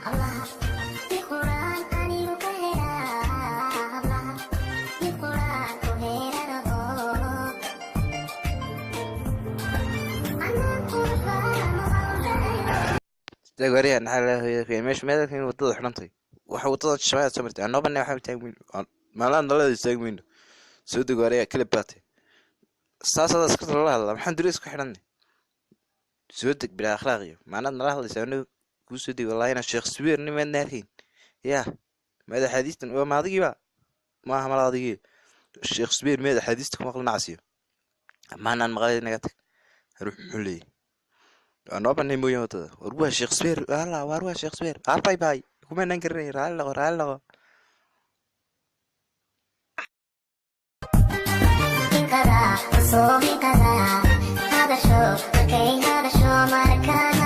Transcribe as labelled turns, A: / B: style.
A: Hablaha mid quraan anigu ka helaa, hablaha mid quraan ku heeranaho. Anaa qurxaa ma.
B: Istaag wariya, naxaa meesha meelkan wadada xidhantay. Waxa wadada shabaad soo martay anoo banay, waxba istaagi mayno maalaan nalada istaagi mayno. Soo deg wariya, kalib baatay saas adaa iska lala hadlaa. Maxaan duriis ku xidhanay? Soo deg bilaa akhlaaq iyo maanaad nala hadlaysaa anigu kuu soo deg. Wallahi inaa Sheekh Subeer nimaadna arkayn yaa maad axaadiistan waa maadigiiba maaha mala adigii Sheekh Subeer meed axaadiista ku maqli nacasiyo maanaan maqlay. Naga tag ruux muxuu leeyahy waa noo banay mooyaan wadada. War waa Sheekh Subeer, alla waar waa Sheekh Subeer. Arbay bay kumaanaan garanay. Raalli noqo, raalli noqo.
A: Hinqada, soo hinqada, hadasho markay hadasho markaan